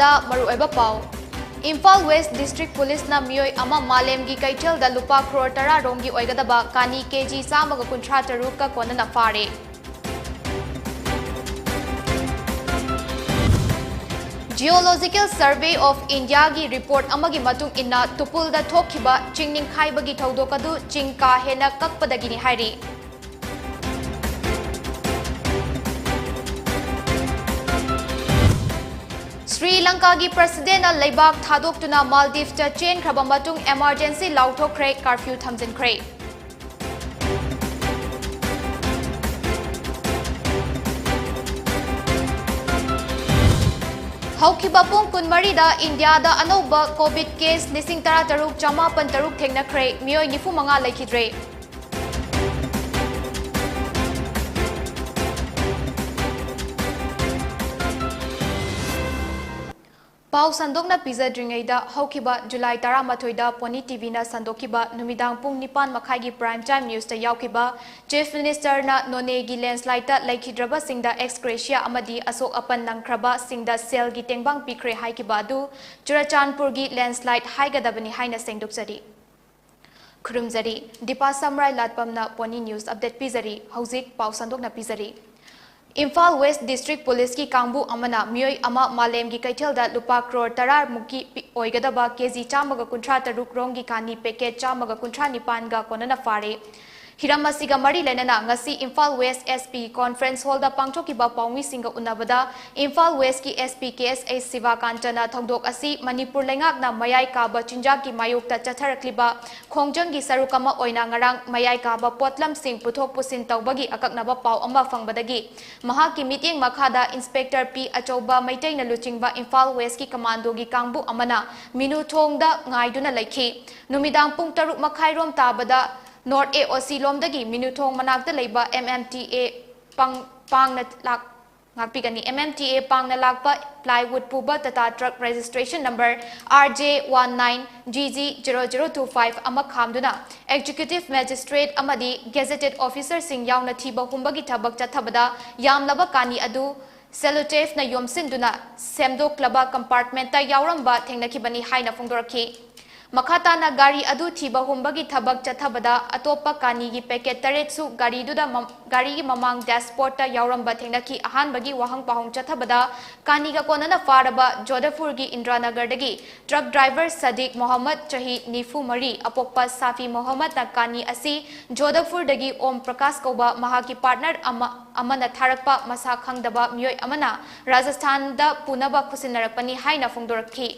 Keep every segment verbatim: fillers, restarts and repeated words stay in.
ꯗ ꯃꯔꯨꯑꯣꯏꯕ ꯄꯥꯎ꯫ Imphal west district ꯄꯨꯂꯤꯁꯅ ꯃꯤꯑꯣꯏ ꯑꯃ ꯃꯥꯂꯦꯝꯒꯤ ꯀꯩꯊꯦꯜꯗ ꯂꯨꯄꯥ ꯀ꯭ꯔꯣꯔ ꯇꯔꯥ ꯔꯣꯝꯒꯤ ꯑꯣꯏꯒꯗꯕ ꯀꯥꯅꯤ ꯀꯦꯖꯤ ꯆꯥꯝꯃꯒ ꯀꯨꯟꯊ꯭ꯔꯥ ꯇꯔꯨꯛꯀ ꯀꯣꯟꯅꯅ ꯐꯥꯔꯦ꯫ Geological Survey of India ꯒꯤ ꯔꯤꯄꯣꯔꯠ ꯑꯃꯒꯤ ꯃꯇꯨꯡ ꯏꯟꯅ, ꯇꯨꯄꯨꯜꯗ ꯊꯣꯛꯈꯤꯕ ꯆꯤꯡ ꯅꯤꯡꯈꯥꯏꯕꯒꯤ ꯊꯧꯗꯣꯛ ꯑꯗꯨ ꯆꯤꯡ ꯀꯥ ꯍꯦꯟꯅ ꯀꯛꯄꯗꯒꯤꯅꯤ ꯍꯥꯏꯔꯤ꯫ ꯁ꯭ꯔꯤ ꯂꯪꯀꯥꯒꯤ ꯄ꯭ꯔꯁꯤꯗꯦꯟꯅ ꯂꯩꯕꯥꯛ ꯊꯥꯗꯣꯛꯇꯨꯅ ꯃꯥꯜꯗꯤꯞꯇ ꯆꯦꯟꯈ꯭ꯔꯕ ꯃꯇꯨꯡ, ꯏꯃꯥꯔꯖꯦꯟꯁꯤ ꯂꯥꯎꯊꯣꯛꯈ꯭ꯔꯦ, ꯀꯥꯔꯐ꯭ꯌꯨ ꯊꯝꯖꯤꯟꯈ꯭ꯔꯦ꯫ ꯍꯧꯈꯤꯕ ꯄꯨꯡ ꯀꯨꯟꯃꯔꯤꯗ ꯏꯟꯗꯤꯌꯥꯗ ꯑꯅꯧꯕ ꯀꯣꯚꯤꯗ ꯀꯦꯁ ꯂꯤꯁꯤꯡ ꯇꯔꯥꯇꯔꯨꯛ ꯆꯃꯥꯄꯟ ꯇꯔꯨꯛ ꯊꯦꯡꯅꯈ꯭ꯔꯦ, ꯃꯤꯑꯣꯏ ꯅꯤꯐꯨ ꯃꯉꯥ ꯂꯩꯈꯤꯗ꯭ꯔꯦ꯫ ꯄꯥꯎ ꯁꯟꯗꯣꯛꯅ ꯄꯤꯖꯗ꯭ꯔꯤꯉꯩꯗ, ꯍꯧꯈꯤꯕ ꯖꯨꯂꯥꯏ ꯇꯔꯥꯃꯥꯊꯣꯏꯗ ꯄꯣꯅꯤ ꯇꯤꯚꯤꯅ ꯁꯟꯗꯣꯛꯈꯤꯕ ꯅꯨꯃꯤꯗꯥꯡ ꯄꯨꯡ ꯅꯤꯄꯥꯟ ꯃꯈꯥꯏꯒꯤ Prime Time News ꯇ ꯌꯥꯎꯈꯤꯕ Chief Minister ꯅ ꯅꯣꯅꯦꯒꯤ landslide ꯇ ꯂꯩꯈꯤꯗ꯭ꯔꯕꯁꯤꯡꯗ ex gratia ꯑꯃꯗꯤ ꯑꯁꯣꯛ ꯑꯄꯟ ꯅꯪꯈ꯭ꯔꯕꯁꯤꯡꯗ ꯁꯦꯜꯒꯤ ꯇꯦꯡꯕꯥꯡ ꯄꯤꯈ꯭ꯔꯦ ꯍꯥꯏꯈꯤꯕ ꯑꯗꯨ ꯆꯨꯔꯆꯥꯟꯄꯨꯔꯒꯤ landslide ꯍꯥꯏꯒꯗꯕꯅꯤ ꯍꯥꯏꯅ ꯁꯦꯡꯗꯣꯛꯆꯔꯤ꯫ ꯈꯨꯔꯨꯝꯖꯔꯤ꯫ ꯗꯤꯄꯥ ꯁꯝꯔꯥꯏ ꯂꯥꯠꯄꯝꯅ ꯄꯣꯅꯤ News Update ꯄꯤꯖꯔꯤ꯫ ꯍꯧꯖꯤꯛ ꯄꯥꯎ ꯁꯟꯗꯣꯛꯅ ꯄꯤꯖꯔꯤ꯫ ꯏꯝꯐꯥꯜ ꯋꯦꯁ ꯗꯤꯁꯇ꯭ꯔꯤꯛ ꯄꯨꯂꯤꯁꯀꯤ ꯀꯥꯡꯕꯨ ꯑꯃꯅ ꯃꯤꯑꯣꯏ ꯑꯃ ꯃꯥꯂꯦꯝꯒꯤ ꯀꯩꯊꯦꯜꯗ ꯂꯨꯄꯥ ꯀ꯭ꯔꯣꯔ ꯇꯔꯥ ꯃꯨꯛꯀꯤ ꯄꯤ-, ꯑꯣꯏꯒꯗꯕ ꯀꯦꯖꯤ ꯆꯥꯝꯃꯒ ꯀꯨꯟꯊ꯭ꯔꯥ ꯇꯔꯨꯛ ꯔꯣꯝꯒꯤ ꯀꯥꯅꯤ packet ꯆꯥꯝꯃꯒ ꯀꯨꯟꯊ꯭ꯔꯥ ꯅꯤꯄꯥꯟꯒ ꯀꯣꯟꯅꯅ ꯐꯥꯔꯦ꯫ ꯍꯤꯔꯝ ꯑꯁꯤꯒ ꯃꯔꯤ ꯂꯩꯅꯅ ꯉꯁꯤ Imphal west S P Conference Hall ꯗ ꯄꯥꯡꯊꯣꯛꯈꯤꯕ ꯄꯥꯎꯃꯤꯁꯤꯡꯒ ꯎꯅꯕꯗ ꯏꯝꯐꯥꯜ ꯋꯦꯁꯀꯤ S P K S H ꯁꯤꯕꯥꯀꯥꯟꯇꯅ ꯊꯧꯗꯣꯛ ꯑꯁꯤ ꯃꯅꯤꯄꯨꯔ ꯂꯩꯉꯥꯛꯅ ꯃꯌꯥꯏ ꯀꯥꯕ ꯆꯤꯟꯖꯥꯛꯀꯤ ꯃꯥꯌꯣꯛꯇ ꯆꯠꯊꯔꯛꯂꯤꯕ ꯈꯣꯡꯖꯪꯒꯤ ꯁꯔꯨꯛ ꯑꯃ ꯑꯣꯏꯅ ꯉꯔꯥꯡ ꯃꯌꯥꯏ ꯀꯥꯕ ꯄꯣꯠꯂꯝꯁꯤꯡ ꯄꯨꯊꯣꯛ ꯄꯨꯁꯤꯟ ꯇꯧꯕꯒꯤ ꯑꯀꯛꯅꯕ ꯄꯥꯎ ꯑꯃ ꯐꯪꯕꯗꯒꯤ ꯃꯍꯥꯛꯀꯤ ꯃꯤꯠꯌꯦꯡ ꯃꯈꯥꯗ Inspector P ꯑꯆꯧꯕ ꯃꯩꯇꯩꯅ ꯂꯨꯆꯤꯡꯕ ꯏꯝꯐꯥꯜ ꯋꯦꯁꯀꯤ ꯀꯃꯥꯟꯗꯣꯒꯤ ꯀꯥꯡꯕꯨ ꯑꯃꯅ ꯃꯤꯅꯨ ꯊꯣꯡꯗ ꯉꯥꯏꯗꯨꯅ ꯂꯩꯈꯤ꯫ ꯅꯨꯃꯤꯗꯥꯡ ꯄꯨꯡ ꯇꯔꯨꯛ ꯃꯈꯥꯏ ꯔꯣꯝ ꯇꯥꯕꯗ North A O C ꯂꯣꯝꯗꯒꯤ ꯃꯤꯅꯨ ꯊꯣꯡ ꯃꯅꯥꯛꯇ ꯂꯩꯕ M M T A ꯄꯥꯡ-, ꯄꯥꯡꯅ ꯂꯥꯛ-, ꯉꯥꯛꯄꯤꯒꯅꯤ꯫ M M T A ꯄꯥꯡꯅ ꯂꯥꯛꯄ plywood ꯄꯨꯕ Tata Truck Registration Number R J one nine G G zero zero two five ꯑꯃ ꯈꯥꯝꯗꯨꯅ Executive Magistrate ꯑꯃꯗꯤ Gazetted Officer ꯁꯤꯡ ꯌꯥꯎꯅ ꯊꯤꯕ ꯍꯨꯝꯕꯒꯤ ꯊꯕꯛ ꯆꯠꯊꯕꯗ ꯌꯥꯝꯂꯕ ꯀꯥꯅꯤ ꯑꯗꯨ ꯁꯦꯂꯣꯇꯦꯞꯅ ꯌꯣꯝꯁꯤꯟꯗꯨꯅ ꯁꯦꯝꯗꯣꯛꯂꯕ ꯀꯝꯄꯥꯔꯠꯃꯦꯟꯇ ꯌꯥꯎꯔꯝꯕ ꯊꯦꯡꯅꯈꯤꯕꯅꯤ ꯍꯥꯏꯅ ꯐꯣꯡꯗꯣꯔꯛꯈꯤ꯫ ꯃꯈꯥ ꯇꯥꯅ ꯒꯥꯔꯤ ꯑꯗꯨ ꯊꯤꯕ ꯍꯨꯝꯕꯒꯤ ꯊꯕꯛ ꯆꯠꯊꯕꯗ ꯑꯇꯣꯞꯄ ꯀꯥꯅꯤꯒꯤ ꯄꯦꯀꯦꯠ ꯇꯔꯦꯠꯁꯨ ꯒꯥꯔꯤꯗꯨꯗ ꯃ-, ꯒꯥꯔꯤꯒꯤ ꯃꯃꯥꯡ ꯗꯦꯁꯕꯣꯔꯗꯇ ꯌꯥꯎꯔꯝꯕ ꯊꯦꯡꯅꯈꯤ꯫ ꯑꯍꯥꯟꯕꯒꯤ ꯋꯥꯍꯪ ꯄꯥꯎꯍꯪ ꯆꯠꯊꯕꯗ ꯀꯥꯅꯤꯒ ꯀꯣꯟꯅꯅ ꯐꯥꯔꯕ ꯖꯣꯙꯄꯨꯔꯒꯤ ꯏꯟꯗ꯭ꯔꯥꯅꯒꯔꯗꯒꯤ ꯇ꯭ꯔꯛ ꯗ꯭ꯔꯥꯏꯚꯔ ꯁꯗꯤꯛ ꯃꯣꯍꯝꯃꯗ, ꯆꯍꯤ ꯅꯤꯐꯨ ꯃꯔꯤ, ꯑꯄꯣꯛꯄ ꯁꯥꯐꯤ ꯃꯣꯍꯝꯃꯗꯅ ꯀꯥꯅꯤ ꯑꯁꯤ ꯖꯣꯙꯄꯨꯔꯗꯒꯤ ꯑꯣꯝ ꯄ꯭ꯔꯀꯥꯁ ꯀꯧꯕ ꯃꯍꯥꯛꯀꯤ ꯄꯥꯔꯠꯅꯔ ꯑꯃ, ꯑꯃꯅ ꯊꯥꯔꯛꯄ ꯃꯁꯥ ꯈꯪꯗꯕ ꯃꯤꯑꯣꯏ ꯑꯃꯅ ꯔꯥꯖꯁꯊꯥꯟꯗ ꯄꯨꯅꯕ ꯈꯨꯠꯁꯤꯟꯅꯔꯛꯄꯅꯤ ꯍꯥꯏꯅ ꯐꯣꯡꯗꯣꯔꯛꯈꯤ꯫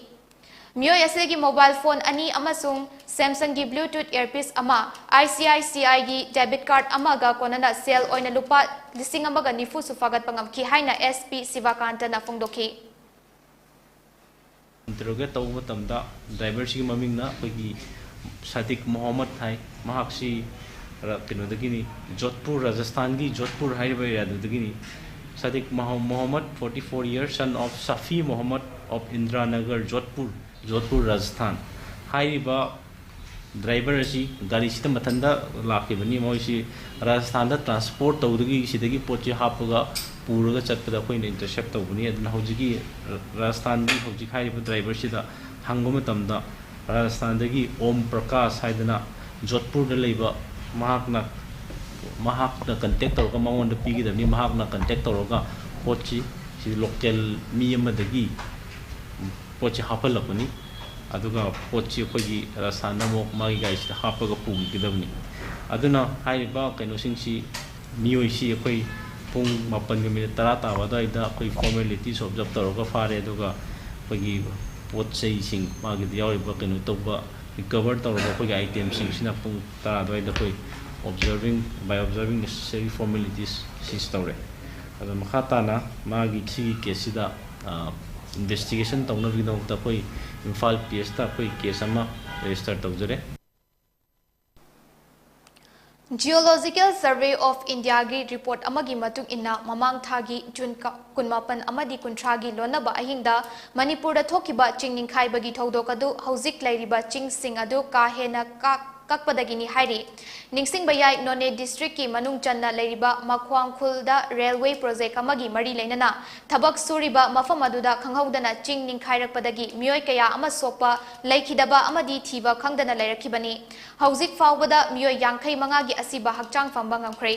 ꯃꯤꯑꯣꯏ ꯑꯁꯤꯒꯤ ꯃꯣꯕꯥꯏꯜ ꯐꯣꯟ ꯑꯅꯤ ꯑꯃꯁꯨꯡ ꯁꯦꯝꯁꯪꯒꯤ ꯕ꯭ꯂꯨꯇꯨꯠ ꯏꯌꯔꯄꯤꯁ ꯑꯃ, ꯑꯥꯏ ꯁꯤ ꯑꯥꯏ ꯁꯤ ꯑꯥꯏꯒꯤ ꯗꯦꯕꯤꯠ ꯀꯥꯔꯗ ꯑꯃꯒ ꯀꯣꯟꯅꯅ ꯁꯦꯜ ꯑꯣꯏꯅ ꯂꯨꯄꯥ ꯂꯤꯁꯤꯡ ꯑꯃꯒ ꯅꯤꯐꯨꯁꯨ ꯐꯥꯒꯠꯄ ꯉꯝꯈꯤ ꯍꯥꯏꯅ ꯑꯦꯁ ꯄꯤ ꯁꯤꯕꯥꯀꯥꯟꯇꯅ ꯐꯣꯡꯗꯣꯛꯈꯤ꯫ ꯏꯟꯇꯔꯣꯒꯦꯠ ꯇꯧꯕ ꯃꯇꯝꯗ ꯗ꯭ꯔꯥꯏꯚꯔꯁꯤꯒꯤ ꯃꯃꯤꯡꯅ ꯑꯩꯈꯣꯏꯒꯤ ꯁꯥꯗꯤꯛ ꯃꯣꯍꯝꯃꯗ ꯍꯥꯏ꯫ ꯃꯍꯥꯛꯁꯤ ꯔ-, ꯀꯩꯅꯣꯗꯒꯤꯅꯤ, ꯖꯣꯙꯄꯨꯔ, ꯔꯥꯖꯁꯊꯥꯟꯒꯤ ꯖꯣꯙꯄꯨꯔ ꯍꯥꯏꯔꯤꯕ ꯑꯦꯔꯤꯌꯥꯗꯨꯗꯒꯤꯅꯤ꯫ ꯁꯥꯗꯤꯛ ꯃꯣꯍ-, Mohammad, forty four years, son of Safi Mohammad of Indiranagar, Jodhpur, Jodhpur, Rajasthan꯫ ꯍꯥꯏꯔꯤꯕ ꯗ꯭ꯔꯥꯏꯚꯔ ꯑꯁꯤ ꯒꯥꯔꯤꯁꯤꯗ ꯃꯊꯟꯇ ꯂꯥꯛꯈꯤꯕꯅꯤ꯫ ꯃꯣꯏꯁꯤ ꯔꯥꯖꯁꯊꯥꯟꯗ ꯇ꯭ꯔꯥꯟꯁꯄꯣꯔꯠ ꯇꯧꯕꯗꯒꯤ ꯁꯤꯗꯒꯤ ꯄꯣꯠꯁꯤ ꯍꯥꯞꯄꯒ ꯄꯨꯔꯒ ꯆꯠꯄꯗ ꯑꯩꯈꯣꯏꯅ ꯏꯟꯇꯔꯁꯦꯞ ꯇꯧꯕꯅꯤ꯫ ꯑꯗꯨꯅ ꯍꯧꯖꯤꯛꯀꯤ ꯔꯥꯖꯁꯊꯥꯟꯒꯤ ꯍꯧꯖꯤꯛ ꯍꯥꯏꯔꯤꯕ ꯗ꯭ꯔꯥꯏꯚꯔꯁꯤꯗ ꯍꯪꯕ ꯃꯇꯝꯗ ꯔꯥꯖꯁꯊꯥꯟꯗꯒꯤ ꯑꯣꯝ ꯄ꯭ꯔꯀꯥꯁ ꯍꯥꯏꯗꯅ ꯖꯣꯙꯄꯨꯔꯗ ꯂꯩꯕ ꯃꯍꯥꯛꯅ, ꯃꯍꯥꯛꯅ ꯀꯟꯇꯦꯛ ꯇꯧꯔꯒ ꯃꯉꯣꯟꯗ ꯄꯤꯒꯗꯕꯅꯤ꯫ ꯃꯍꯥꯛꯅ ꯀꯟꯇꯦꯛ ꯇꯧꯔꯒ ꯄꯣꯠꯁꯤ ꯁꯤ ꯂꯣꯀꯦꯜ ꯃꯤ ꯑꯃꯗꯒꯤ ꯄꯣꯠꯁꯤ ꯍꯥꯞꯍꯜꯂꯛꯄꯅꯤ꯫ ꯑꯗꯨꯒ ꯄꯣꯠꯁꯤ ꯑꯩꯈꯣꯏꯒꯤ ꯔꯥꯖꯁꯊꯥꯟꯗ ꯑꯃꯨꯛ ꯃꯥꯒꯤ ꯒꯥꯔꯤꯁꯤꯗ ꯍꯥꯞꯄꯒ ꯄꯨꯈꯤꯒꯗꯕꯅꯤ꯫ ꯑꯗꯨꯅ ꯍꯥꯏꯔꯤꯕ ꯀꯩꯅꯣꯁꯤꯡꯁꯤ, ꯃꯤꯑꯣꯏꯁꯤ ꯑꯩꯈꯣꯏ ꯄꯨꯡ ꯃꯥꯄꯟꯒ ꯃꯤꯅꯤꯠ ꯇꯔꯥ ꯇꯥꯕ ꯑꯗꯨꯋꯥꯏꯗ ꯑꯩꯈꯣꯏ ꯐꯣꯔꯃꯦꯂꯤꯇꯤꯁ ꯑꯣꯕꯖꯥꯔꯞ ꯇꯧꯔꯒ ꯐꯥꯔꯦ꯫ ꯑꯗꯨꯒ ꯑꯩꯈꯣꯏꯒꯤ ꯄꯣꯠ ꯆꯩꯁꯤꯡ ꯃꯥꯒꯤꯗ ꯌꯥꯎꯔꯤꯕ ꯀꯩꯅꯣ ꯇꯧꯕ ꯔꯤꯀꯚꯔ ꯇꯧꯔꯕ ꯑꯩꯈꯣꯏꯒꯤ ꯑꯥꯏꯇꯦꯝꯁꯤꯡꯁꯤꯅ ꯄꯨꯡ ꯇꯔꯥ ꯑꯗꯨꯋꯥꯏꯗ ꯑꯩꯈꯣꯏ observing, by observing necessary formalities ꯁꯤꯁ ꯇꯧꯔꯦ꯫ ꯑꯗꯣ ꯃꯈꯥ ꯇꯥꯅ ꯃꯥꯒꯤ ꯁꯤꯒꯤ ꯀꯦꯁꯁꯤꯗ, ꯑ, ꯏꯟꯚꯦꯁꯇꯤꯒꯦꯁꯟ ꯇꯧꯅꯕꯒꯤꯗꯃꯛꯇ ꯑꯩꯈꯣꯏ ꯏꯝꯐꯥꯜ ꯄꯤ ꯑꯦꯁꯇ ꯑꯩꯈꯣꯏ ꯀꯦꯁ ꯑꯃ ꯔꯦꯖꯤꯁꯇꯔ ꯇꯧꯖꯔꯦ꯫ Geological Survey of Indiaꯒꯤ ꯔꯤꯄꯣꯔꯠ ꯑꯃꯒꯤ ꯃꯇꯨꯡ ꯏꯟꯅ, ꯃꯃꯥꯡ ꯊꯥꯒꯤ ꯖꯨꯟ ꯀ-, ꯀꯨꯟꯃꯥꯄꯟ ꯑꯃꯗꯤ ꯀꯨꯟꯊ꯭ꯔꯥꯒꯤ ꯂꯣꯟꯅꯕ ꯑꯍꯤꯡꯗ ꯃꯅꯤꯄꯨꯔꯗ ꯊꯣꯛꯈꯤꯕ ꯆꯤꯡ ꯅꯤꯡꯈꯥꯏꯕꯒꯤ ꯊꯧꯗꯣꯛ ꯑꯗꯨ ꯍꯧꯖꯤꯛ ꯂꯩꯔꯤꯕ ꯆꯤꯡꯁꯤꯡ ꯑꯗꯨ ꯀꯥ ꯍꯦꯟꯅ ꯀꯥ-, ꯀꯛꯄꯗꯒꯤꯅꯤ ꯍꯥꯏꯔꯤ꯫ ꯅꯤꯡꯁꯤꯡꯕ ꯌꯥꯏ, ꯅꯣꯅꯦ district ꯀꯤ ꯃꯅꯨꯡ ꯆꯟꯅ ꯂꯩꯔꯤꯕ ꯃꯈ꯭ꯋꯥꯡꯈꯨꯜꯗ railway project ꯑꯃꯒꯤ ꯃꯔꯤ ꯂꯩꯅꯅ ꯊꯕꯛ ꯁꯨꯔꯤꯕ ꯃꯐꯝ ꯑꯗꯨꯗ ꯈꯪꯍꯧꯗꯅ ꯆꯤꯡ ꯅꯤꯡꯈꯥꯏꯔꯛꯄꯗꯒꯤ ꯃꯤꯑꯣꯏ ꯀꯌꯥ ꯑꯃ ꯁꯣꯛꯄ ꯂꯩꯈꯤꯗꯕ ꯑꯃꯗꯤ ꯊꯤꯕ ꯈꯪꯗꯅ ꯂꯩꯔꯛꯈꯤꯕꯅꯤ꯫ ꯍꯧꯖꯤꯛ ꯐꯥꯎꯕꯗ ꯃꯤꯑꯣꯏ ꯌꯥꯡꯈꯩ ꯃꯉꯥꯒꯤ ꯑꯁꯤꯕ ꯍꯛꯆꯥꯡ ꯐꯪꯕ ꯉꯝꯈ꯭ꯔꯦ꯫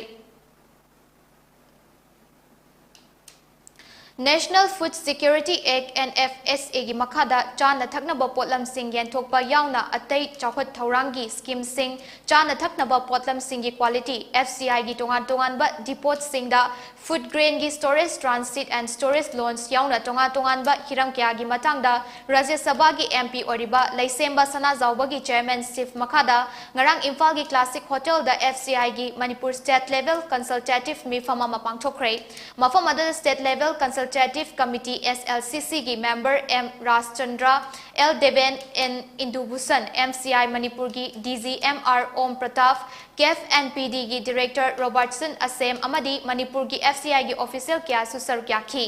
National Food Security Act, N F S A ꯒꯤ ꯃꯈꯥꯗ ꯆꯥꯅ ꯊꯛꯅꯕ ꯄꯣꯠꯂꯝꯁꯤꯡ ꯌꯦꯟꯊꯣꯛꯄ ꯌꯥꯎꯅ ꯑꯇꯩ ꯆꯥꯎꯈꯠ ꯊꯧꯔꯥꯡꯒꯤ scheme ꯁꯤꯡ, ꯆꯥꯅ ꯊꯛꯅꯕ ꯄꯣꯠꯂꯝꯁꯤꯡꯒꯤ quality, F C I ꯒꯤ ꯇꯣꯉꯥꯟ ꯇꯣꯉꯥꯟꯕ depot ꯁꯤꯡꯗ food grain ꯒꯤ storage, transit and storage loans ꯌꯥꯎꯅ ꯇꯣꯉꯥꯟ ꯇꯣꯉꯥꯟꯕ ꯍꯤꯔꯝ ꯀꯌꯥꯒꯤ ꯃꯇꯥꯡꯗ ꯔꯥꯖ꯭ꯌ ꯁꯚꯥꯒꯤ M P ꯑꯣꯏꯔꯤꯕ ꯂꯩꯁꯦꯝꯕ ꯁꯅꯥꯖꯥꯎꯕꯒꯤ chairmanship ꯃꯈꯥꯗ ꯉꯔꯥꯡ ꯏꯝꯐꯥꯜꯒꯤ Classic Hotel the F C I ꯒꯤ ꯃꯅꯤꯄꯨꯔ state level consultative ꯃꯤꯐꯝ ꯑꯃ ꯄꯥꯡꯊꯣꯛꯈ꯭ꯔꯦ꯫ ꯃꯐꯝ ꯑꯗꯨꯗ state level consultative committee, S L C C ꯒꯤ member M ꯔꯥꯖꯆꯟꯗ꯭ꯔ, L Deben, N ꯏꯟꯗꯨꯚꯨꯁꯟ, M C I ꯃꯅꯤꯄꯨꯔꯒꯤ D G M R Om Pratap, CAF and P D ꯒꯤ director Robertson ꯑꯁꯦꯝ ꯑꯃꯗꯤ ꯃꯅꯤꯄꯨꯔꯒꯤ F C I ꯒꯤ official ꯀꯌꯥꯁꯨ ꯁꯔꯨꯛ ꯌꯥꯈꯤ꯫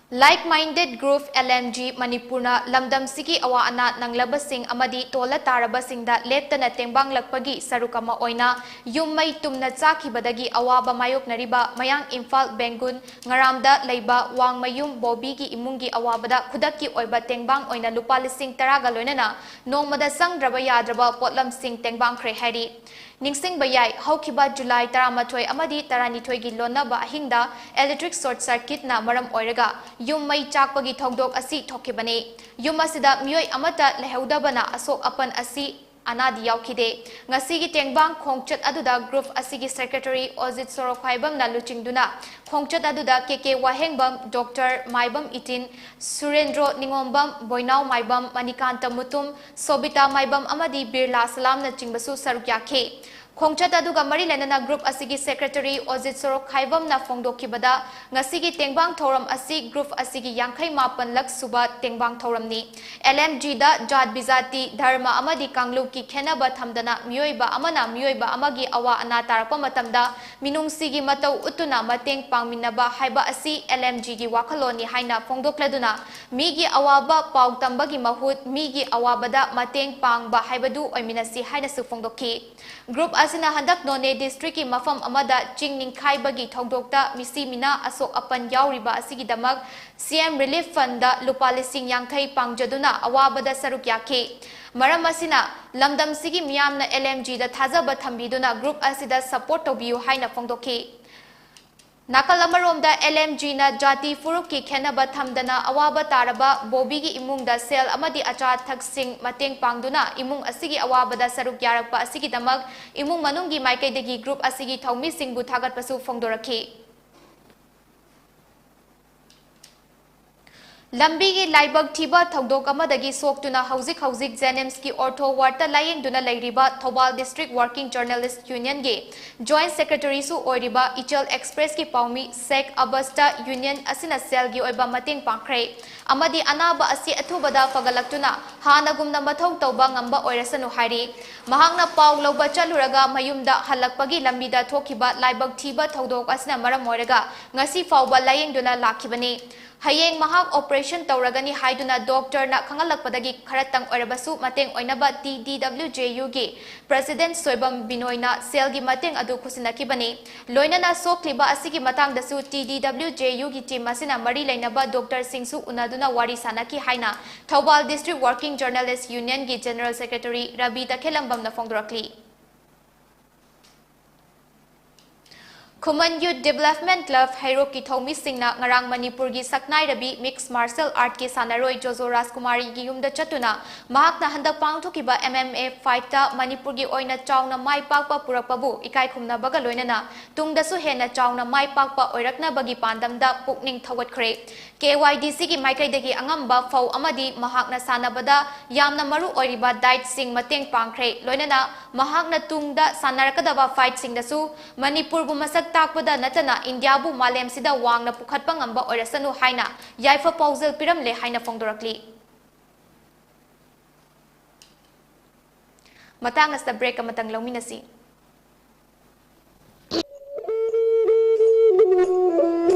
Like Minded Group, L M G, ꯃꯅꯤꯄꯨꯔꯅ ꯂꯝꯗꯝꯁꯤꯒꯤ ꯑꯋꯥ ꯑꯅꯥ ꯅꯪꯂꯕꯁꯤꯡ ꯑꯃꯗꯤ ꯇꯣꯜꯂ ꯇꯥꯔꯕꯁꯤꯡꯗ ꯂꯦꯞꯇꯅ ꯇꯦꯡꯕꯥꯡꯂꯛꯄꯒꯤ ꯁꯔꯨꯛ ꯑꯃ ꯑꯣꯏꯅ ꯌꯨꯝ ꯃꯩ ꯇꯨꯝꯅ ꯆꯥꯛꯈꯤꯕꯗꯒꯤ ꯑꯋꯥꯕ ꯃꯥꯌꯣꯛꯅꯔꯤꯕ ꯃꯌꯥꯡ ꯏꯝꯐꯥꯜ ꯕꯦꯡꯒꯨꯟ ꯉꯔꯥꯝꯗ ꯂꯩꯕ ꯋꯥꯡꯃꯌꯨꯝ ꯕꯣꯕꯤꯒꯤ ꯏꯃꯨꯡꯒꯤ ꯑꯋꯥꯕꯗ ꯈꯨꯗꯛꯀꯤ ꯑꯣꯏꯕ ꯇꯦꯡꯕꯥꯡ ꯑꯣꯏꯅ ꯂꯨꯄꯥ ꯂꯤꯁꯤꯡ ꯇꯔꯥꯒ ꯂꯣꯏꯅꯅ ꯅꯣꯡꯃꯗ ꯆꯪꯗ꯭ꯔꯕ ꯌꯥꯗ꯭ꯔꯕ ꯄꯣꯠꯂꯝꯁꯤꯡ ꯇꯦꯡꯕꯥꯡꯈ꯭ꯔꯦ ꯍꯥꯏꯔꯤ꯫ ꯅꯤꯡꯁꯤꯡꯕ ꯌꯥꯏ, ꯍꯧꯈꯤꯕ ꯖꯨꯂꯥꯏ ꯇꯔꯥꯃꯥꯊꯣꯏ ꯑꯃꯗꯤ ꯇꯔꯥꯅꯤꯊꯣꯏꯒꯤ ꯂꯣꯟꯅꯕ ꯑꯍꯤꯡꯗ electric short circuit ꯅ ꯃꯔꯝ ꯑꯣꯏꯔꯒ ꯌꯨꯝ ꯃꯩ ꯆꯥꯛꯄꯒꯤ ꯊꯧꯗꯣꯛ ꯑꯁꯤ ꯊꯣꯛꯈꯤꯕꯅꯤ꯫ ꯌꯨꯝ ꯑꯁꯤꯗ ꯃꯤꯑꯣꯏ ꯑꯃꯠꯇ ꯂꯩꯍꯧꯗꯕꯅ ꯑꯁꯣꯛ ꯑꯄꯟ ꯑꯁꯤ ꯑꯅꯥꯗꯤ ꯌꯥꯎꯈꯤꯗꯦ꯫ ꯉꯁꯤꯒꯤ ꯇꯦꯡꯕꯥꯡ ꯈꯣꯡꯆꯠ ꯑꯗꯨꯗ group ꯑꯁꯤꯒꯤ secretary ꯑꯣꯖꯤꯠ ꯁꯣꯔꯣꯛꯈ꯭ꯋꯥꯏꯕꯝꯅ ꯂꯨꯆꯤꯡꯗꯨꯅ ꯈꯣꯡꯆꯠ ꯑꯗꯨꯗ K K ꯋꯥꯍꯦꯡꯕꯝ, Doctor ꯃꯥꯏꯕꯝ ꯏꯇꯤꯟ, ꯁꯨꯔꯦꯟꯗ꯭ꯔꯣ ꯅꯤꯉꯣꯝꯕꯝ, ꯕꯣꯏꯅꯥꯎ ꯃꯥꯏꯕꯝ, ꯃꯅꯤꯀꯥꯟꯇ ꯃꯨꯇꯨꯝ, ꯁꯣꯕꯤꯇꯥ ꯃꯥꯏꯕꯝ ꯑꯃꯗꯤ ꯕꯤꯔꯂꯥ ꯁꯂꯥꯝꯅꯆꯤꯡꯕꯁꯨ ꯁꯔꯨꯛ ꯌꯥꯈꯤ꯫ ꯈꯣꯡꯆꯠ ꯑꯗꯨꯒ ꯃꯔꯤ ꯂꯩꯅꯅ group ꯑꯁꯤꯒꯤ secretary ꯑꯣꯖꯤꯠ ꯁꯣꯔꯣꯛꯈꯥꯏꯕꯝꯅ ꯐꯣꯡꯗꯣꯛꯈꯤꯕꯗ, ꯉꯁꯤꯒꯤ ꯇꯦꯡꯕꯥꯡ ꯊꯧꯔꯝ ꯑꯁꯤ group ꯑꯁꯤꯒꯤ ꯌꯥꯡꯈꯩ ꯃꯥꯄꯟꯂꯛ ꯁꯨꯕ ꯇꯦꯡꯕꯥꯡ ꯊꯧꯔꯝꯅꯤ꯫ L M G ꯗ ꯖꯥꯠ ꯕꯤꯖꯥꯇꯤ, ꯙꯔꯃ ꯑꯃꯗꯤ ꯀꯥꯡꯂꯨꯞꯀꯤ ꯈꯦꯟꯅꯕ ꯊꯝꯗꯅ ꯃꯤꯑꯣꯏꯕ ꯑꯃꯅ ꯃꯤꯑꯣꯏꯕ ꯑꯃꯒꯤ ꯑꯋꯥ ꯑꯅꯥ ꯇꯥꯔꯛꯄ ꯃꯇꯝꯗ ꯃꯤꯅꯨꯡꯁꯤꯒꯤ ꯃꯇꯧ ꯎꯠꯇꯨꯅ ꯃꯇꯦꯡ ꯄꯥꯡꯃꯤꯟꯅꯕ ꯍꯥꯏꯕ ꯑꯁꯤ L M G ꯒꯤ ꯋꯥꯈꯜꯂꯣꯟꯅꯤ ꯍꯥꯏꯅ ꯐꯣꯡꯗꯣꯛꯂꯗꯨꯅ, ꯃꯤꯒꯤ ꯑꯋꯥꯕ ꯄꯥꯎ ꯇꯝꯕꯒꯤ ꯃꯍꯨꯠ ꯃꯤꯒꯤ ꯑꯋꯥꯕꯗ ꯃꯇꯦꯡ ꯄꯥꯡꯕ ꯍꯥꯏꯕꯗꯨ ꯑꯣꯏꯃꯤꯟꯅꯁꯤ ꯍꯥꯏꯅꯁꯨ ꯐꯣꯡꯗꯣꯛꯈꯤ꯫ Group ꯑꯁꯤꯅ ꯍꯟꯗꯛ ꯅꯣꯅꯦ district ꯀꯤ ꯃꯐꯝ ꯑꯃꯗ ꯆꯤꯡ ꯅꯤꯡꯈꯥꯏꯕꯒꯤ ꯊꯧꯗꯣꯛꯇ ꯃꯤꯁꯤ ꯃꯤꯅꯥ ꯑꯁꯣꯛ ꯑꯄꯟ ꯌꯥꯎꯔꯤꯕ ꯑꯁꯤꯒꯤꯗꯃꯛ C M Relief Fund ꯗ ꯂꯨꯄꯥ ꯂꯤꯁꯤꯡ ꯌꯥꯡꯈꯩ ꯄꯥꯡꯖꯗꯨꯅ ꯑꯋꯥꯕꯗ ꯁꯔꯨꯛ ꯌꯥꯈꯤ꯫ ꯃꯔꯝ ꯑꯁꯤꯅ, ꯂꯝꯗꯝꯁꯤꯒꯤ ꯃꯤꯌꯥꯝꯅ L M G ꯗ ꯊꯥꯖꯕ ꯊꯝꯕꯤꯗꯨꯅ group ꯑꯁꯤꯗ support ꯇꯧꯕꯤꯌꯨ ꯍꯥꯏꯅ ꯐꯣꯡꯗꯣꯛꯈꯤ꯫ ꯅꯥꯀꯜ ꯑꯃꯔꯣꯝꯗ, L M G ꯅ ꯖꯥꯇꯤ ꯐꯨꯔꯨꯞꯀꯤ ꯈꯦꯟꯅꯕ ꯊꯝꯗꯅ ꯑꯋꯥꯕ ꯇꯥꯔꯕ ꯕꯣꯕꯤꯒꯤ ꯏꯃꯨꯡꯗ ꯁꯦꯜ ꯑꯃꯗꯤ ꯑꯆꯥ ꯑꯊꯛꯁꯤꯡ ꯃꯇꯦꯡ ꯄꯥꯡꯗꯨꯅ ꯏꯃꯨꯡ ꯑꯁꯤꯒꯤ ꯑꯋꯥꯕꯗ ꯁꯔꯨꯛ ꯌꯥꯔꯛꯄ ꯑꯁꯤꯒꯤꯗꯃꯛ ꯏꯃꯨꯡ ꯃꯅꯨꯡꯒꯤ ꯃꯥꯏꯀꯩꯗꯒꯤ group ꯑꯁꯤꯒꯤ ꯊꯧꯃꯤꯁꯤꯡꯕꯨ ꯊꯥꯒꯠꯄꯁꯨ ꯐꯣꯡꯗꯣꯔꯛꯈꯤ꯫ ꯂꯝꯕꯤꯒꯤ ꯂꯥꯏꯕꯛ ꯊꯤꯕ ꯊꯧꯗꯣꯛ ꯑꯃꯗꯒꯤ ꯁꯣꯛꯇꯨꯅ ꯍꯧꯖꯤꯛ ꯍꯧꯖꯤꯛ JNIMS ꯀꯤ ortho ward ꯇ ꯂꯥꯌꯦꯡꯗꯨꯅ ꯂꯩꯔꯤꯕ Thoubal District Working Journalist Union ꯒꯤ Joint Secretary ꯁꯨ ꯑꯣꯏꯔꯤꯕ ꯏꯆꯜ Express ꯀꯤ ꯄꯥꯎꯃꯤ ꯁꯦꯈ ꯑꯕꯁꯇ union ꯑꯁꯤꯅ ꯁꯦꯜꯒꯤ ꯑꯣꯏꯕ ꯃꯇꯦꯡ ꯄꯥꯡꯈ꯭ꯔꯦ ꯑꯃꯗꯤ ꯑꯅꯥꯕ ꯑꯁꯤ ꯑꯊꯨꯕꯗ ꯐꯒꯠꯂꯛꯇꯨꯅ ꯍꯥꯟꯅꯒꯨꯝꯅ ꯃꯊꯧ ꯇꯧꯕ ꯉꯝꯕ ꯑꯣꯏꯔꯁꯅꯨ ꯍꯥꯏꯔꯤ꯫ ꯃꯍꯥꯛꯅ ꯄꯥꯎ ꯂꯧꯕ ꯆꯠꯂꯨꯔꯒ ꯃꯌꯨꯝꯗ ꯍꯜꯂꯛꯄꯒꯤ ꯂꯝꯕꯤꯗ ꯊꯣꯛꯈꯤꯕ ꯂꯥꯏꯕꯛ ꯊꯤꯕ ꯊꯧꯗꯣꯛ ꯑꯁꯤꯅ ꯃꯔꯝ ꯑꯣꯏꯔꯒ ꯉꯁꯤ ꯐꯥꯎꯕ ꯂꯥꯌꯦꯡꯗꯨꯅ ꯂꯥꯛꯈꯤꯕꯅꯤ꯫ ꯍꯌꯦꯡ ꯃꯍꯥꯛ operation ꯇꯧꯔꯒꯅꯤ ꯍꯥꯏꯗꯨꯅ doctor ꯅ ꯈꯪꯍꯜꯂꯛꯄꯗꯒꯤ ꯈꯔꯇꯪ ꯑꯣꯏꯔꯕꯁꯨ ꯃꯇꯦꯡ ꯑꯣꯏꯅꯕ T D W J U ꯒꯤ President ꯁꯣꯏꯕꯝ ꯕꯤꯅꯣꯏꯅ ꯁꯦꯜꯒꯤ ꯃꯇꯦꯡ ꯑꯗꯨ ꯈꯨꯠꯁꯤꯟꯅꯈꯤꯕꯅꯤ꯫ ꯂꯣꯏꯅꯅ ꯁꯣꯛꯂꯤꯕ ꯑꯁꯤꯒꯤ ꯃꯇꯥꯡꯗꯁꯨ T D W J U ꯒꯤ team ꯑꯁꯤꯅ ꯃꯔꯤ ꯂꯩꯅꯕ doctor ꯁꯤꯡꯁꯨ ꯎꯅꯗꯨꯅ ꯋꯥꯔꯤ ꯁꯥꯅꯈꯤ ꯍꯥꯏꯅ Thoubal District Working Journalist Union ꯒꯤ General Secretary Ravi ꯇꯈꯦꯜꯂꯝꯕꯝꯅ ꯐꯣꯡꯗꯣꯔꯛꯂꯤ꯫ Khuman Youth Development Club ꯍꯩꯔꯣꯛꯀꯤ ꯊꯧꯃꯤꯁꯤꯡꯅ ꯉꯔꯥꯡ ꯃꯅꯤꯄꯨꯔꯒꯤ ꯁꯛꯅꯥꯏꯔꯕꯤ Mixed Martial Artꯀꯤ ꯁꯥꯟꯅꯔꯣꯏ ꯖꯣꯖꯣ ꯔꯥꯖꯀꯨꯃꯥꯔꯤꯒꯤ ꯌꯨꯝꯗ ꯆꯠꯇꯨꯅ ꯃꯍꯥꯛꯅ ꯍꯟꯗꯛ ꯄꯥꯡꯊꯣꯛꯈꯤꯕ M M A fightꯇ ꯃꯅꯤꯄꯨꯔꯒꯤ ꯑꯣꯏꯅ ꯆꯥꯎꯅ ꯃꯥꯏ ꯄꯥꯛꯄ ꯄꯨꯔꯛꯄꯕꯨ ꯏꯀꯥꯏ ꯈꯨꯝꯅꯕꯒ ꯂꯣꯏꯅꯅ ꯇꯨꯡꯗꯁꯨ ꯍꯦꯟꯅ ꯆꯥꯎꯅ ꯃꯥꯏ ꯄꯥꯛꯄ ꯑꯣꯏꯔꯛꯅꯕꯒꯤ ꯄꯥꯟꯗꯝꯗ ꯄꯨꯛꯅꯤꯡ ꯊꯧꯒꯠꯈ꯭ꯔꯦ꯫ K Y D Cꯒꯤ ꯃꯥꯏꯀꯩꯗꯒꯤ ꯑꯉꯝꯕ ꯐꯧ ꯑꯃꯗꯤ ꯃꯍꯥꯛꯅ ꯁꯥꯟꯅꯕꯗ ꯌꯥꯝꯅ ꯃꯔꯨ ꯑꯣꯏꯔꯤꯕ dietꯁꯤꯡ ꯃꯇꯦꯡ ꯄꯥꯡꯈ꯭ꯔꯦ꯫ ꯂꯣꯏꯅꯅ ꯃꯍꯥꯛꯅ ꯇꯨꯡꯗ ꯁꯥꯟꯅꯔꯛꯀꯗꯕ fightꯁꯤꯡꯗꯁꯨ ꯃꯅꯤꯄꯨꯔꯕꯨ ꯃꯁꯛ ꯇꯥꯛꯄꯗ ꯅꯠꯇꯅ ꯏꯟꯗꯤꯌꯥꯕꯨ ꯃꯥꯂꯦꯝꯁꯤꯗ ꯋꯥꯡꯅ ꯄꯨꯈꯠꯄ ꯉꯝꯕ ꯑꯣꯏꯔꯁꯅꯨ ꯍꯥꯏꯅ ꯌꯥꯏꯐ ꯄꯥꯎꯖꯦꯜ ꯄꯤꯔꯝꯂꯦ ꯍꯥꯏꯅ ꯐꯣꯡꯗꯣꯔꯛꯂꯤ꯫ ꯃꯇꯥꯡ ꯑꯁꯤꯗ break ꯑꯃꯇꯪ ꯂꯧꯃꯤꯟꯅꯁꯤ꯫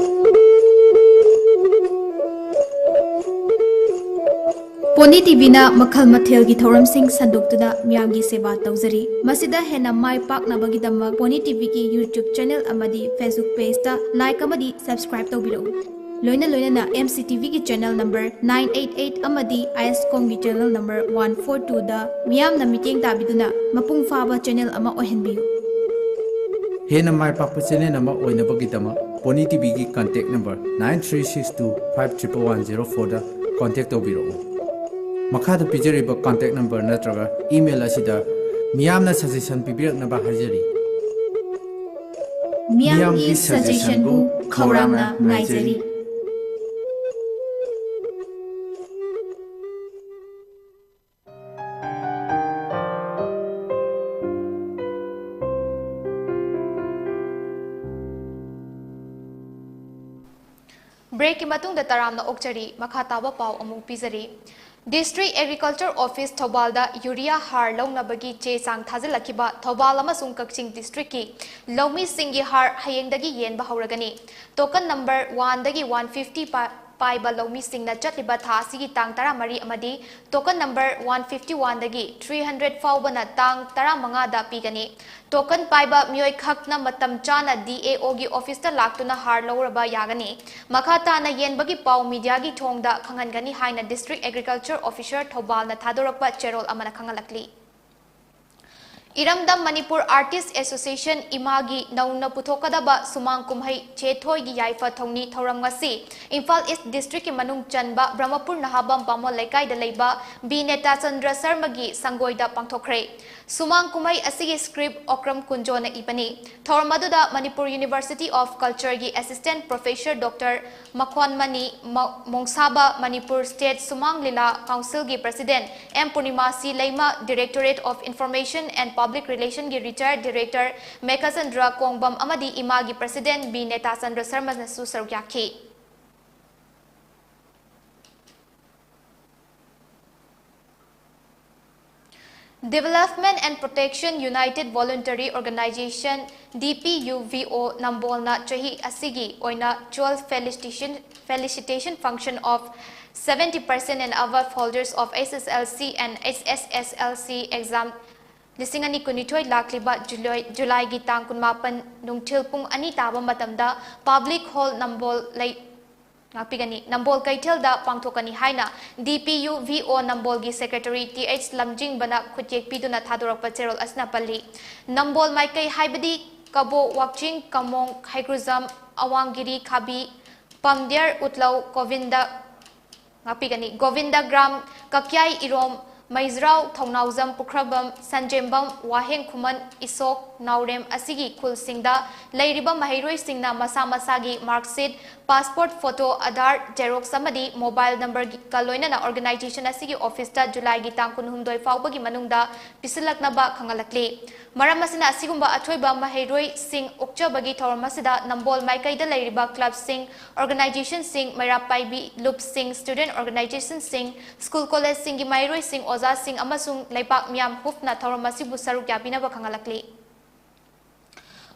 Pony TVꯅ ꯃꯈꯜ ꯃꯊꯦꯜꯒꯤ ꯊꯧꯔꯝꯁꯤꯡ ꯁꯟꯗꯣꯛꯇꯨꯅ ꯃꯤꯌꯥꯝꯒꯤ ꯁꯦꯕꯥ ꯇꯧꯖꯔꯤ꯫ ꯃꯁꯤꯗ ꯍꯦꯟꯅ ꯃꯥꯏ ꯄꯥꯛꯅꯕꯒꯤꯗꯃꯛ Pony TVꯒꯤ YouTube channel ꯑꯃꯗꯤ Facebook pageꯇ like ꯑꯃꯗꯤ subscribe ꯇꯧꯕꯤꯔꯛꯎ꯫ ꯂꯣꯏꯅ ꯂꯣꯏꯅꯅ M C TVꯒꯤ channel number nine eight eight ꯑꯃꯗꯤ ISCOMꯒꯤ channel number one four twoꯗ ꯃꯤꯌꯥꯝꯅ ꯃꯤꯠꯌꯦꯡ ꯇꯥꯕꯤꯗꯨꯅ ꯃꯄꯨꯡ ꯐꯥꯕ channel ꯑꯃ ꯑꯣꯏꯍꯟꯕꯤꯌꯨ꯫ ꯍꯦꯟꯅ ꯃꯥꯏ ꯄꯥꯛꯄ channel ꯑꯃ ꯑꯣꯏꯅꯕꯒꯤꯗꯃꯛ Pony TVꯒꯤ contact number nine three six two five triple one zero fourꯗ contact ꯇꯧꯕꯤꯔꯛꯎ꯫ ꯃꯈꯥꯗ ꯄꯤꯖꯔꯤꯕ contact number ꯅꯠꯇ꯭ꯔꯒ email ꯑꯁꯤꯗ ꯃꯤꯌꯥꯝꯅ suggestion ꯄꯤꯕꯤꯔꯛꯅꯕ ꯍꯥꯏꯖꯔꯤ꯫ ꯃꯤꯌꯥꯝꯒꯤ suggestionꯕꯨ ꯈꯧꯔꯥꯡꯅ ꯉꯥꯏꯖꯔꯤ꯫ Breakꯀꯤ ꯃꯇꯨꯡꯗ ꯇꯔꯥꯝꯅ ꯑꯣꯛꯆꯔꯤ꯫ ꯃꯈꯥ ꯇꯥꯕ ꯄꯥꯎ ꯑꯃꯨꯛ ꯄꯤꯖꯔꯤ꯫ District Agriculture Office ꯊꯧꯕꯥꯜꯗ urea ꯍꯥꯔ ꯂꯧꯅꯕꯒꯤ ꯆꯦ ꯆꯥꯡ ꯊꯥꯖꯤꯜꯂꯛꯈꯤꯕ ꯊꯧꯕꯥꯜ ꯑꯃꯁꯨꯡ ꯀꯛꯆꯤꯡ districtꯀꯤ ꯂꯧꯃꯤꯁꯤꯡꯒꯤ ꯍꯥꯔ ꯍꯌꯦꯡꯗꯒꯤ ꯌꯦꯟꯕ ꯍꯧꯔꯒꯅꯤ꯫ Token number oneꯗꯒꯤ one fifty ꯄꯥ-, ꯄꯥꯏꯕ ꯂꯧꯃꯤꯁꯤꯡꯅ ꯆꯠꯂꯤꯕ ꯊꯥ ꯑꯁꯤꯒꯤ ꯇꯥꯡ ꯇꯔꯥꯃꯔꯤ ꯑꯃꯗꯤ token number one fifty oneꯗꯒꯤ three hundred ꯐꯥꯎꯕꯅ ꯇꯥꯡ ꯇꯔꯥꯃꯉꯥꯗ ꯄꯤꯒꯅꯤ꯫ Token ꯄꯥꯏꯕ ꯃꯤꯑꯣꯏ ꯈꯛꯅ ꯃꯇꯝ ꯆꯥꯅ DAOꯒꯤ officeꯇ ꯂꯥꯛꯇꯨꯅ ꯍꯥꯔ ꯂꯧꯔꯕ ꯌꯥꯒꯅꯤ꯫ ꯃꯈꯥ ꯇꯥꯅ ꯌꯦꯟꯕꯒꯤ ꯄꯥꯎ mediaꯒꯤ ꯊꯣꯡꯗ ꯈꯪꯍꯟꯒꯅꯤ ꯍꯥꯏꯅ District Agriculture Officer ꯊꯧꯕꯥꯜꯅ ꯊꯥꯗꯣꯔꯛꯄ ꯆꯦꯔꯣꯜ ꯑꯃꯅ ꯈꯪꯍꯜꯂꯛꯂꯤ꯫ ꯏꯔꯝꯗꯝ ꯃꯅꯤꯄꯨꯔ ꯑꯥꯔꯇꯤꯁ ꯑꯦꯁꯣꯁꯤꯌꯦꯁꯟ ꯏꯃꯥꯒꯤ ꯅꯧꯅ ꯄꯨꯊꯣꯛꯀꯗꯕ ꯁꯨꯃꯥꯡ ꯀꯨꯝꯍꯩ ꯆꯦ ꯊꯣꯏꯒꯤ ꯌꯥꯏꯐ ꯊꯧꯅꯤ ꯊꯧꯔꯝ ꯉꯁꯤ ꯏꯝꯐꯥꯜ ꯏꯁ ꯗꯤꯁꯇ꯭ꯔꯤꯛꯀꯤ ꯃꯅꯨꯡ ꯆꯟꯕ ꯕ꯭ꯔꯍꯃꯄꯨꯔ ꯅꯍꯥꯕꯝ ꯕꯥꯃꯣꯟ ꯂꯩꯀꯥꯏꯗ ꯂꯩꯕ ꯕꯤ ꯅꯦꯇꯥꯆꯟꯗ꯭ꯔ ꯁꯔꯃꯒꯤ ꯁꯪꯒꯣꯏꯗ ꯄꯥꯡꯊꯣꯛꯈ꯭ꯔꯦ꯫ ꯁꯨꯃꯥꯡ ꯀꯨꯝꯍꯩ ꯑꯁꯤꯒꯤ ꯁꯀ꯭ꯔꯤꯞ ꯑꯣꯀ꯭ꯔꯝ ꯀꯨꯟꯖꯣꯅ ꯏꯕꯅꯤ꯫ ꯊꯧꯔꯝ ꯑꯗꯨꯗ ꯃꯅꯤꯄꯨꯔ ꯌꯨꯅꯤꯚꯔꯁꯤꯇꯤ ꯑꯣꯐ ꯀꯜꯆꯔꯒꯤ ꯑꯦꯁꯤꯁꯇꯦꯟ ꯄ꯭ꯔꯣꯐꯦꯁꯔ ꯗꯣꯛꯇꯔ ꯃꯈꯣꯟꯃꯅꯤ ꯃ-, ꯃꯣꯡꯁꯥꯕ, ꯃꯅꯤꯄꯨꯔ ꯁ꯭ꯇꯦꯠ ꯁꯨꯃꯥꯡ ꯂꯤꯂꯥ ꯀꯥꯎꯟꯁꯤꯜꯒꯤ ꯄ꯭ꯔꯁꯤꯗꯦꯟ ꯑꯦꯝ ꯄꯨꯔꯅꯤꯃꯥꯁꯤ ꯂꯩꯃ, Directorate of Information and Public Relationꯒꯤ ꯔꯤꯇꯥꯌꯔ ꯗꯤꯔꯦꯛꯇꯔ ꯃꯦꯘꯆꯟꯗ꯭ꯔ ꯀꯣꯡꯕꯝ ꯑꯃꯗꯤ ꯏꯃꯥꯒꯤ ꯄ꯭ꯔꯁꯤꯗꯦꯟ ꯕꯤ ꯅꯦꯇꯥꯆꯟꯗ꯭ꯔ ꯁꯔꯃꯅꯁꯨ ꯁꯔꯨꯛ ꯌꯥꯈꯤ꯫ Development and Protection United Voluntary Organization, D P U V O, ꯅꯝꯕꯣꯜꯅ ꯆꯍꯤ ꯑꯁꯤꯒꯤ ꯑꯣꯏꯅ twelve felicitation, felicitation function of seventy percent and above holders of S S L C and H S S L C exam ꯂꯤꯁꯤꯡ ꯑꯅꯤ ꯀꯨꯟꯅꯤꯊꯣꯏ ꯂꯥꯛꯂꯤꯕ July, ꯖꯨꯂꯥꯏꯒꯤ ꯇꯥꯡ ꯀꯨꯟꯃꯥꯄꯟ ꯅꯨꯡꯊꯤꯜ ꯄꯨꯡ ꯑꯅꯤ ꯇꯥꯕ ꯃꯇꯝꯗ Public Hall ꯅꯝꯕꯣꯜ ꯂꯩ, ꯉꯥꯛꯄꯤꯒꯅꯤ, ꯅꯝꯕꯣꯜ ꯀꯩꯊꯦꯜꯗ ꯄꯥꯡꯊꯣꯛꯀꯅꯤ ꯍꯥꯏꯅ D P U V O ꯅꯝꯕꯣꯜꯒꯤ Secretary T H ꯂꯝꯖꯤꯡꯕꯅ ꯈꯨꯠꯌꯦꯛ ꯄꯤꯗꯨꯅ ꯊꯥꯗꯣꯔꯛꯄ ꯆꯦꯔꯣꯜ ꯑꯁꯤꯅ ꯄꯜꯂꯤ꯫ ꯅꯝꯕꯣꯜ ꯃꯥꯏꯀꯩ ꯍꯥꯏꯕꯗꯤ ꯀꯕꯣ, ꯋꯥꯛꯆꯤꯡ, ꯀꯃꯣꯡ, ꯍꯩꯒ꯭ꯔꯨꯖꯝ, ꯑꯋꯥꯡꯒꯤꯔꯤ, ꯈꯥꯕꯤ, ꯄꯝꯗꯤꯌꯔ, ꯎꯠꯂꯧ, ꯒꯣꯕꯤꯟꯗ, ꯉꯥꯛꯄꯤꯒꯅꯤ, ꯒꯣꯕꯤꯟꯗꯒ꯭ꯔꯥꯝ, ꯀꯛꯌꯥꯏ, ꯏꯔꯣꯝ, ꯃꯩꯖ꯭ꯔꯥꯎ, ꯊꯧꯅꯥꯎꯖꯝ, ꯄꯨꯈ꯭ꯔꯕꯝ, ꯁꯟꯖꯦꯝꯕꯝ, ꯋꯥꯍꯦꯡ ꯈꯨꯃꯟ, ꯏꯁꯣꯛ, ꯅꯥꯎꯔꯦꯝ ꯑꯁꯤꯒꯤ ꯈꯨꯜꯁꯤꯡꯗ ꯂꯩꯔꯤꯕ ꯃꯍꯩꯔꯣꯏꯁꯤꯡꯅ ꯃꯁꯥ ꯃꯁꯥꯒꯤ mark sheet, passport photo, Aadhaar xerox ꯑꯃꯗꯤ mobile numberꯒ ꯂꯣꯏꯅꯅ organization ꯑꯁꯤꯒꯤ officeꯇ ꯖꯨꯂꯥꯏꯒꯤ ꯇꯥꯡ ꯀꯨꯟꯍꯨꯝꯗꯣꯏ ꯐꯥꯎꯕꯒꯤ ꯃꯅꯨꯡꯗ ꯄꯤꯁꯤꯜꯂꯛꯅꯕ ꯈꯪꯍꯜꯂꯛꯂꯤ꯫ ꯃꯔꯝ ꯑꯁꯤꯅ, ꯑꯁꯤꯒꯨꯝꯕ ꯑꯊꯣꯏꯕ ꯃꯍꯩꯔꯣꯏꯁꯤꯡ ꯑꯣꯛꯆꯕꯒꯤ ꯊꯧꯔꯝ ꯑꯁꯤꯗ ꯅꯝꯕꯣꯜ ꯃꯥꯏꯀꯩꯗ ꯂꯩꯔꯤꯕ clubꯁꯤꯡ, organizationꯁꯤꯡ, ꯃꯩꯔꯥ ꯄꯥꯏꯕꯤ ꯂꯨꯞꯁꯤꯡ, student organizationꯁꯤꯡ, school collegeꯁꯤꯡꯒꯤ ꯃꯍꯩꯔꯣꯏꯁꯤꯡ, ꯑꯣꯖꯥꯁꯤꯡ ꯑꯃꯁꯨꯡ ꯂꯩꯄꯥꯛ ꯃꯤꯌꯥꯝ ꯍꯨꯞꯅ ꯊꯧꯔꯝ ꯑꯁꯤꯕꯨ ꯁꯔꯨꯛ ꯌꯥꯕꯤꯅꯕ ꯈꯪꯍꯜꯂꯛꯂꯤ꯫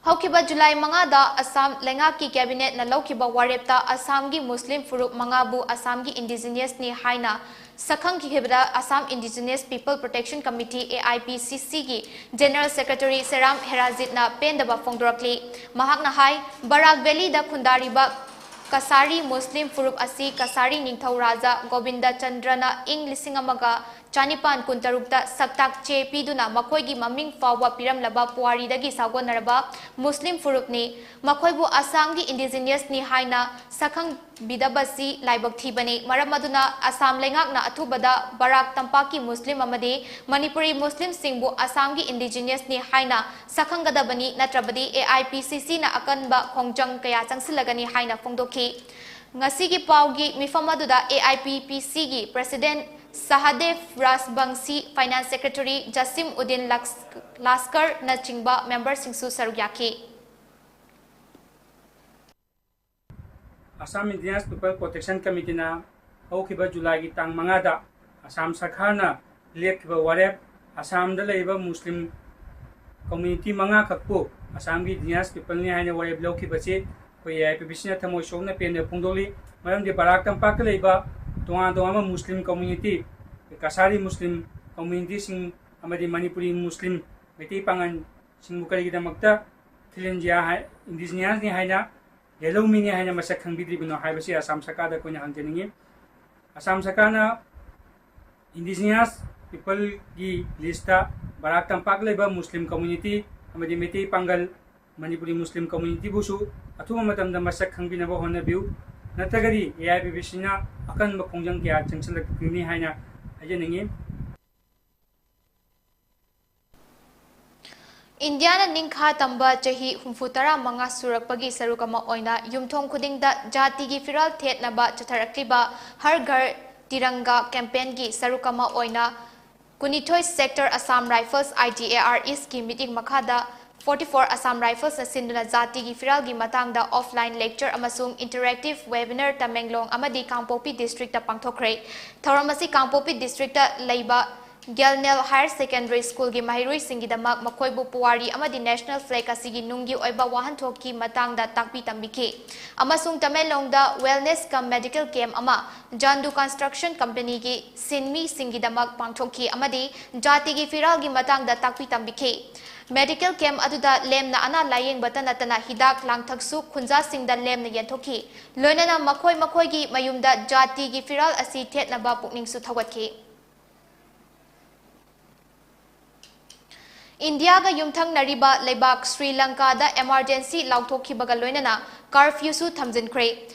ꯍꯧꯈꯤꯕ ꯖꯨꯂꯥꯏ ꯃꯉꯥꯗ ꯑꯁꯥꯝ ꯂꯩꯉꯥꯛꯀꯤ cabinetꯅ ꯂꯧꯈꯤꯕ ꯋꯥꯔꯦꯞꯇ ꯑꯁꯥꯝꯒꯤ ꯃꯨꯁꯂꯤꯝ ꯐꯨꯔꯨꯞ ꯃꯉꯥꯕꯨ ꯑꯁꯥꯝꯒꯤ indigenousꯅꯤ ꯍꯥꯏꯅ ꯁꯛꯈꯪꯈꯤꯕꯗ Assam Indigenous People Protection Committee, A I P C Cꯒꯤ General Secretary ꯁꯦꯔꯥꯝ ꯍꯦꯔꯥꯖꯤꯠꯅ ꯄꯦꯟꯗꯕ ꯐꯣꯡꯗꯣꯔꯛꯂꯤ꯫ ꯃꯍꯥꯛꯅ ꯍꯥꯏ, ꯕꯔꯥꯛ ꯚꯦꯂꯤꯗ ꯈꯨꯟꯗꯥꯔꯤꯕ ꯀꯁꯥꯔꯤ ꯃꯨꯁꯂꯤꯝ ꯐꯨꯔꯨꯞ ꯑꯁꯤ ꯀꯁꯥꯔꯤ ꯅꯤꯡꯊꯧ ꯔꯥꯖꯥ ꯒꯣꯕꯤꯟꯗ ꯆꯟꯗ꯭ꯔꯅ ꯏꯪ ꯂꯤꯁꯤꯡ ꯑꯃꯒ ꯆꯅꯤꯄꯥꯟ ꯀꯨꯟꯇꯔꯨꯛꯇ ꯁꯛꯇꯥꯛ ꯆꯦ ꯄꯤꯗꯨꯅ ꯃꯈꯣꯏꯒꯤ ꯃꯃꯤꯡ ꯐꯥꯎꯕ ꯄꯤꯔꯝꯂꯕ ꯄꯨꯋꯥꯔꯤꯗꯒꯤ ꯁꯥꯒꯣꯟꯅꯔꯕ ꯃꯨꯁꯂꯤꯝ ꯐꯨꯔꯨꯞꯅꯤ꯫ ꯃꯈꯣꯏꯕꯨ ꯑꯁꯥꯝꯒꯤ ꯏꯟꯗꯤꯖꯤꯅꯁꯅꯤ ꯍꯥꯏꯅ ꯁꯛꯈꯪꯕꯤꯗꯕꯁꯤ ꯂꯥꯏꯕꯛ ꯊꯤꯕꯅꯤ꯫ ꯃꯔꯝ ꯑꯗꯨꯅ ꯑꯁꯥꯝ ꯂꯩꯉꯥꯛꯅ ꯑꯊꯨꯕꯗ ꯕꯔꯥꯛ ꯇꯝꯄꯥꯛꯀꯤ ꯃꯨꯁꯂꯤꯝ ꯑꯃꯗꯤ ꯃꯅꯤꯄꯨꯔꯤ ꯃꯨꯁꯂꯤꯝꯁꯤꯡꯕꯨ ꯑꯁꯥꯝꯒꯤ ꯏꯟꯗꯤꯖꯤꯅꯁꯅꯤ ꯍꯥꯏꯅ ꯁꯛꯈꯪꯒꯗꯕꯅꯤ, ꯅꯠꯇ꯭ꯔꯕꯗꯤ ꯑꯦ ꯑꯥꯏ ꯄꯤ ꯁꯤ ꯁꯤꯅ ꯑꯀꯟꯕ ꯈꯣꯡꯖꯪ ꯀꯌꯥ ꯆꯪꯁꯤꯜꯂꯒꯅꯤ ꯍꯥꯏꯅ ꯐꯣꯡꯗꯣꯛꯈꯤ꯫ ꯉꯁꯤꯒꯤ ꯄꯥꯎꯒꯤ ꯃꯤꯐꯝ ꯑꯗꯨꯗ ꯑꯦ ꯑꯥꯏ ꯄꯤ ꯄꯤ ꯁꯤꯒꯤ president ꯁꯍꯗꯦꯕ ꯔꯥꯖꯕꯪꯁꯤ, finance secretary ꯖꯁꯤꯝ Uddin Lux-, ꯂꯥꯁꯀꯔꯅꯆꯤꯡꯕ ꯃꯦꯝꯕꯔꯁꯤꯡꯁꯨ ꯁꯔꯨꯛ ꯌꯥꯈꯤ꯫ ꯑꯁꯥꯝ ꯏꯟꯗꯤꯖꯤꯅꯁ ꯄꯤꯄꯜ ꯄ꯭ꯔꯣꯇꯦꯛꯁꯟ ꯀꯃꯤꯇꯤꯅ ꯍꯧꯈꯤꯕ ꯖꯨꯂꯥꯏꯒꯤ ꯇꯥꯡ ꯃꯉꯥꯗ ꯑꯁꯥꯝ ꯁꯔꯀꯥꯔꯅ ꯂꯦꯞꯈꯤꯕ ꯋꯥꯔꯦꯞ, ꯑꯁꯥꯝꯗ ꯂꯩꯔꯤꯕ ꯃꯨꯁꯂꯤꯝ ꯀꯝꯃ꯭ꯌꯨꯅꯤꯇꯤ ꯃꯉꯥ ꯈꯛꯄꯨ ꯑꯁꯥꯝꯒꯤ ꯏꯟꯗꯤꯖꯤꯅꯁ ꯄꯤꯄꯜꯅꯤ ꯍꯥꯏꯅ ꯋꯥꯔꯦꯞ ꯂꯧꯈꯤꯕꯁꯤ ꯑꯩꯈꯣꯏ ꯑꯦ ꯑꯥꯏ ꯄꯤ ꯕꯤ ꯁꯤꯅ ꯊꯃꯣꯏ ꯁꯣꯛꯅ ꯄꯦꯟꯗꯕ ꯐꯣꯡꯗꯣꯛꯂꯤ꯫ ꯃꯔꯝꯗꯤ ꯕꯔꯥꯛ ꯇꯝꯄꯥꯛꯇ ꯂꯩꯕ ꯇꯣꯉꯥꯟ ꯇꯣꯉꯥꯟꯕ ꯃꯨꯁꯂꯤꯝ ꯀꯝꯃ꯭ꯌꯨꯅꯤꯇꯤ, ꯀꯁꯥꯔꯤ ꯃꯨꯁꯂꯤꯝ ꯀꯝꯃ꯭ꯌꯨꯅꯤꯇꯤꯁꯤꯡ ꯑꯃꯗꯤ ꯃꯅꯤꯄꯨꯔꯤ ꯃꯨꯁꯂꯤꯝ ꯃꯩꯇꯩ ꯄꯥꯉꯜꯁꯤꯡꯕꯨ ꯀꯔꯤꯒꯤꯗꯃꯛꯇ ꯈꯤꯂꯟꯖꯤꯌꯥ ꯍꯥꯏ, ꯏꯟꯗꯤꯖꯤꯅꯁꯅꯤ ꯍꯥꯏꯅ, ꯌꯦꯜꯍꯧꯃꯤꯅꯤ ꯍꯥꯏꯅ ꯃꯁꯛ ꯈꯪꯕꯤꯗ꯭ꯔꯤꯕꯅꯣ ꯍꯥꯏꯕꯁꯤ ꯑꯁꯥꯝ ꯁꯔꯀꯥꯔꯗ ꯑꯩꯈꯣꯏꯅ ꯍꯪꯖꯅꯤꯡꯏ꯫ ꯑꯁꯥꯝ ꯁꯔꯀꯥꯔꯅ ꯏꯟꯗꯤꯖꯤꯅꯁ ꯄꯤꯄꯜꯒꯤ ꯂꯤꯁꯇ ꯕꯔꯥꯛ ꯇꯝꯄꯥꯛ ꯂꯩꯕ ꯃꯨꯁꯂꯤꯝ ꯀꯝꯃ꯭ꯌꯨꯅꯤꯇꯤ ꯑꯃꯗꯤ ꯃꯩꯇꯩ ꯄꯥꯡꯒꯜ, ꯃꯅꯤꯄꯨꯔꯤ ꯃꯨꯁꯂꯤꯝ ꯀꯝꯃ꯭ꯌꯨꯅꯤꯇꯤꯕꯨꯁꯨ ꯑꯊꯨꯕ ꯃꯇꯝꯗ ꯃꯁꯛ ꯈꯪꯕꯤꯅꯕ ꯍꯣꯠꯅꯕꯤꯌꯨ, ꯅꯠꯇ꯭ꯔꯒꯗꯤ ꯑꯦ ꯑꯥꯏ ꯄꯤ ꯕꯤ ꯁꯤꯅ ꯑꯀꯟꯕ ꯈꯣꯡꯖꯪ ꯀꯌꯥ ꯆꯪꯁꯤꯜꯂꯛꯀꯅꯤ ꯍꯥꯏꯅ ꯍꯥꯏꯖꯅꯤꯡꯏ꯫ ꯏꯟꯗꯤꯌꯥꯅ ꯅꯤꯡꯈꯥ ꯇꯝꯕ ꯆꯍꯤ ꯍꯨꯝꯐꯨ ꯇꯔꯥ ꯃꯉꯥ ꯁꯨꯔꯛꯄꯒꯤ ꯁꯔꯨꯛ ꯑꯃ ꯑꯣꯏꯅ ꯌꯨꯝꯊꯣꯡ ꯈꯨꯗꯤꯡꯗ ꯖꯥꯇꯤꯒꯤ ꯐꯤꯔꯥꯜ ꯊꯦꯠꯅꯕ ꯆꯠꯊꯔꯛꯂꯤꯕ ꯍꯔ ꯘꯔ ꯇꯤꯔꯪꯒꯥ ꯀꯦꯝꯄꯦꯟꯒꯤ ꯁꯔꯨꯛ ꯑꯃ ꯑꯣꯏꯅ ꯀꯨꯟꯅꯤꯊꯣꯏ sector Assam rifles, I D A R ꯏꯁꯀꯤ ꯃꯤꯠꯌꯦꯡ ꯃꯈꯥꯗ ꯐꯣꯔꯇꯤ ꯐꯣꯔ ꯑꯁꯥꯝ ꯔꯥꯏꯐꯜꯁꯅ ꯁꯤꯟꯗꯨꯅ ꯖꯥꯇꯤꯒꯤ ꯐꯤꯔꯥꯜꯒꯤ ꯃꯇꯥꯡꯗ ꯑꯣꯐꯂꯥꯏꯟ ꯂꯦꯛꯆꯔ ꯑꯃꯁꯨꯡ ꯏꯟꯇꯔꯦꯛꯇꯤꯚ ꯋꯦꯕꯤꯅꯥꯔ ꯇꯃꯦꯡꯂꯣꯡ ꯑꯃꯗꯤ ꯀꯥꯡꯄꯣꯛꯄꯤ ꯗꯤꯁꯇ꯭ꯔꯤꯛꯇ ꯄꯥꯡꯊꯣꯛꯈ꯭ꯔꯦ꯫ ꯊꯧꯔꯝ ꯑꯁꯤ ꯀꯥꯡꯄꯣꯛꯄꯤ ꯗꯤꯁꯇ꯭ꯔꯤꯛꯇ ꯂꯩꯕ Galnel Higher Secondary Schoolꯒꯤ ꯃꯍꯩꯔꯣꯏꯁꯤꯡꯒꯤꯗꯃꯛ ꯃꯈꯣꯏꯕꯨ ꯄꯨꯋꯥꯔꯤ ꯑꯃꯗꯤ National Flag ꯑꯁꯤꯒꯤ ꯅꯨꯡꯒꯤ ꯑꯣꯏꯕ ꯋꯥꯍꯟꯊꯣꯛꯀꯤ ꯃꯇꯥꯡꯗ ꯇꯥꯛꯄꯤ ꯇꯝꯕꯤꯈꯤ꯫ ꯑꯃꯁꯨꯡ ꯇꯃꯦꯡꯂꯣꯡꯗ Wellness cum Medical Camp ꯑꯃ Jandu Construction Companyꯒꯤ ꯁꯤꯟꯃꯤꯁꯤꯡꯒꯤꯗꯃꯛ ꯄꯥꯡꯊꯣꯛꯈꯤ ꯑꯃꯗꯤ ꯖꯥꯇꯤꯒꯤ ꯐꯤꯔꯥꯜꯒꯤ ꯃꯇꯥꯡꯗ ꯇꯥꯛꯄꯤ ꯇꯝꯕꯤꯈꯤ꯫ Medical camp ꯑꯗꯨꯗ ꯂꯦꯝꯅ ꯑꯅꯥ ꯂꯥꯌꯦꯡꯕꯇ ꯅꯠꯇꯅ ꯍꯤꯗꯥꯛ ꯂꯥꯡꯊꯛꯁꯨ ꯈꯨꯟꯖꯥꯁꯤꯡꯗ ꯂꯦꯝꯅ ꯌꯦꯟꯊꯣꯛꯈꯤ꯫ ꯂꯣꯏꯅꯅ ꯃꯈꯣꯏ ꯃꯈꯣꯏꯒꯤ ꯃꯌꯨꯝꯗ ꯖꯥꯇꯤꯒꯤ ꯐꯤꯔꯥꯜ ꯑꯁꯤ ꯊꯦꯠꯅꯕ ꯄꯨꯛꯅꯤꯡꯁꯨ ꯊꯧꯒꯠꯈꯤ꯫ ꯏꯟꯗꯤꯌꯥꯒ ꯌꯨꯝꯊꯪꯅꯔꯤꯕ ꯂꯩꯕꯥꯛ ꯁ꯭ꯔꯤ ꯂꯪꯀꯥꯗ emergency ꯂꯥꯎꯊꯣꯛꯈꯤꯕꯒ ꯂꯣꯏꯅꯅ curfewꯁꯨ ꯊꯝꯖꯤꯟꯈ꯭ꯔꯦ꯫